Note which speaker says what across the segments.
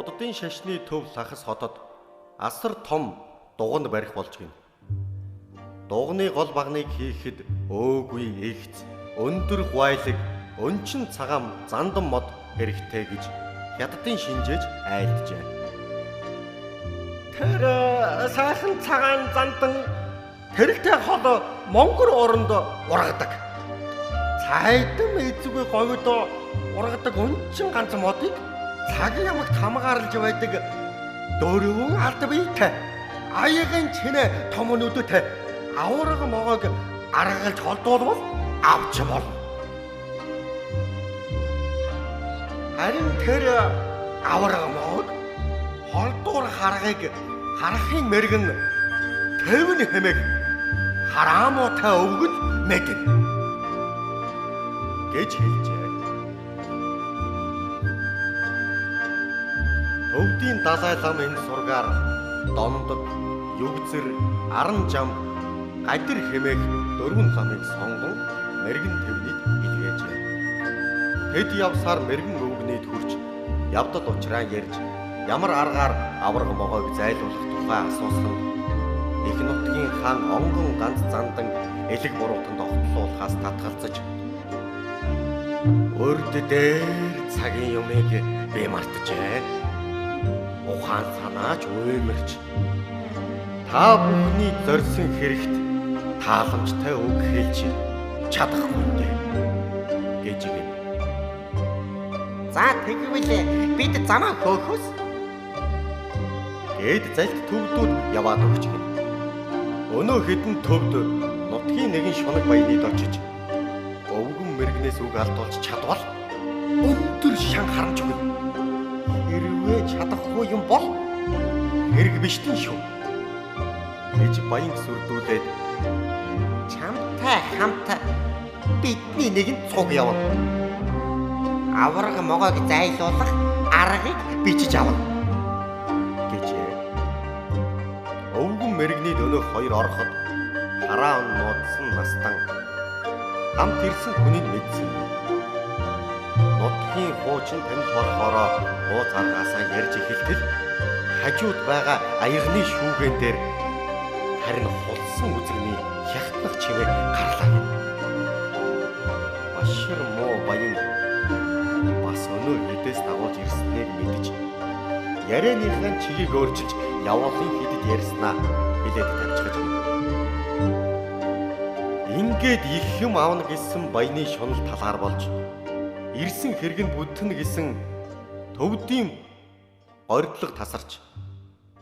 Speaker 1: Буддын шашны төв Лхас хотод асар том дуган барих болж гин. Дуганы гол багныг хийхэд өөгүй эгц, өндөр гуайлаг, өнчин цагаан зандан мод хэрэгтэй гэж хятадын шинжээж айлджээ. Тэр сайхан цагаан зандан тэрэлтэй хол Монгол оронд ургадаг. Цайдам эзгүй говьд ургадаг өнчин ганц модыг цагийн ямагт хамгаарлаж байдаг дөрвөн алд биетэй аягийн чинээ том нүдтэй аварга могоог аргалж холдуулвал авч болно. Харин тэр аварга могоог холдуур харгыг харахын мэрэгэн тэвн хэмээх хараамуутай өвгөн мэднэ гэж хэлжээ. Төвдийн Далай лам энэ сургаар Дондог, Югзэр, Аран жам, Гадир хэмээх дөрвөн ламыг сонгон мэрэгэн тэвнийг илгээжээ. Тэд явсаар мэрэгэн өвгнийд хүрч явдал учраа ярьж ямар аргаар аварга могойг зайлуулах тухай асуусанд их нутгийн хаан онгон ганц зандан элэг буруутанд огтлуулахаас татгалзаж урд дээр цагийн юмыг би мартжээ. Ухаан санаач уймарч та бүхний зорьсон хэрэгт тааламжтай үг хэлж чадахгүй дээ гэж гин. За тэгвэл бид замаа хөөхөөс гэд залт төвдүүд яваад өгч гин. Өнөө хэдэн төвд нутгийн нэгэн шунаг баянид очиж өвгөн мэрэгнээс үг алдуулж чадвал өндөр шан харамж өгнө. Хэрвээ чадахгүй юм бол хэрэг биштэн шүү гэж баян сүрдүүлээд чамтай хамт бидний нэгэн цуг явна. Аварга могойг зайлуулах аргыг бичиж авна гэжээ. Өвгөн мэрэгний дөнөх хоёр ороход хараан нуудсан настан хамт ирсэн хүнийг мэдсэн. Нутгийн хуучин танил болохоро хууц аргаасаа ярьж эхэлтэл хажууд байгаа аягны шүүгэн дээр харин хулсан үзэгний хятнах чимээ гарлаа гин. Башир муу баян бас өнөө хэдээс дагуулж ирснийг мэдэж ярианыхаа чигийг өөрчилж явуулын хэдэд ярьснаа хэлээд тавьчихж гин. Ингээд их юм авна гэсэн баяны шунал талаар болж ирсэн хэрэг нь бүтэн гэсэн төвдийн горилго тасарч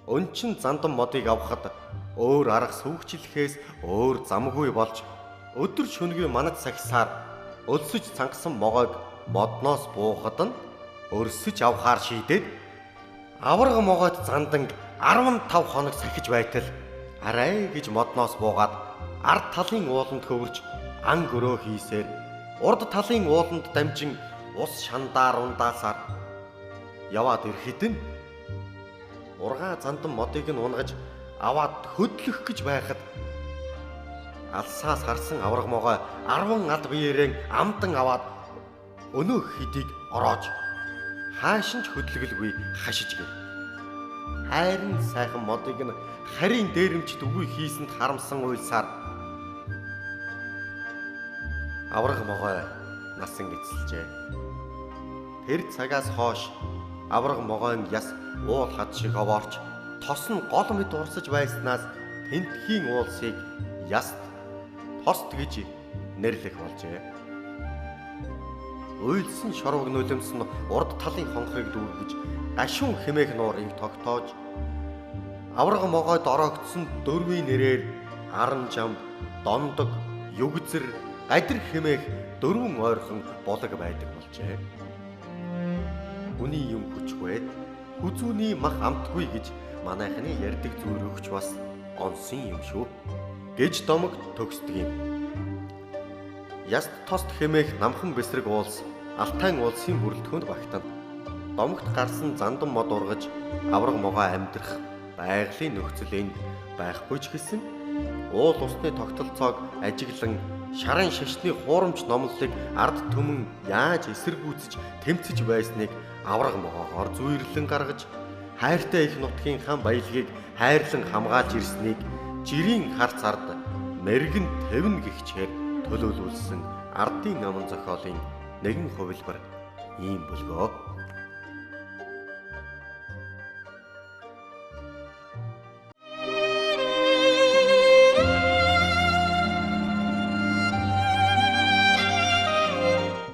Speaker 1: өнчин зандан модыг авахад өөр арга сүүгчлэхээс өөр замгүй болж өдөр шөнөгүй манад сахисаар өлсөж цангасан могойг модноос буухад нь өрсөж авахаар шийдээд аварга могойд занданг 15 хоног сахиж байтал арай гэж модноос буугаад ард талын ууланд хөвөрч ан гөрөө хийсээр урд талын ууланд дамжин ус шандаар ундаасаар яваад ирэхэд нь ургаа зандан модыг нь унгаж аваад хөдлөх гэж байхад алсаас харсан аварга могой 10 ад биеэрэн амдан аваад өнөө хэдийг ороож хаашин ч хөдөлгөлгүй хашиж гэв. Хайрын сайхан модыг нь харийн дээрэмчд үгүй хийсэнд харамсан уйлсаар аварга могой насан эцэлжээ. Тэр цагаас хойш аварга могойн яс уул хад шиг овоорч тос нь гол мэд урсаж байснаас тентхийн уулсыг яст тост гэж нэрлэх болжээ. Уйлсан шорвог нулимс нь урд талын хонхрыг дүүргэж гашуун хэмээх нуурыг тогтоож аварга могойд ороогдсон дөрвийн нэрээр Аран жам, Дондог, Югзэр, Гадир хэмээх дөрвөн ойрхон булаг байдаг болжээ. Хүний юм хүчгүй, хүзүүний мах амтгүй гэж манайхны ярьдаг зүүрөгч бас онсон юм шүү гэж домог төгсдөг юм. Яст тост хэмээх намхан бэсрэг уулс Алтайн улсын бүрэлдэхүүнд багтана. Домогт гарсан зандан мод ургаж аварга могой амьдрах байгалийн нөхцөл энд байхгүй ч гэсэн уул усны тогтолцоог ажиглан шарын шашны хуурамч номлолыг ард түмэн яаж эсэргүүцэж тэмцэж байсныг авраг могоогоор зүйрлэн гаргаж хайртай их нутгийн хан баялагийг хайрлан хамгаалж ирснийг жирийн хар цард мэрэгэн тавина гихчээр төлөөлүүлсэн ардын аман зохиолын нэгэн хувилбар ийм бөлгөө.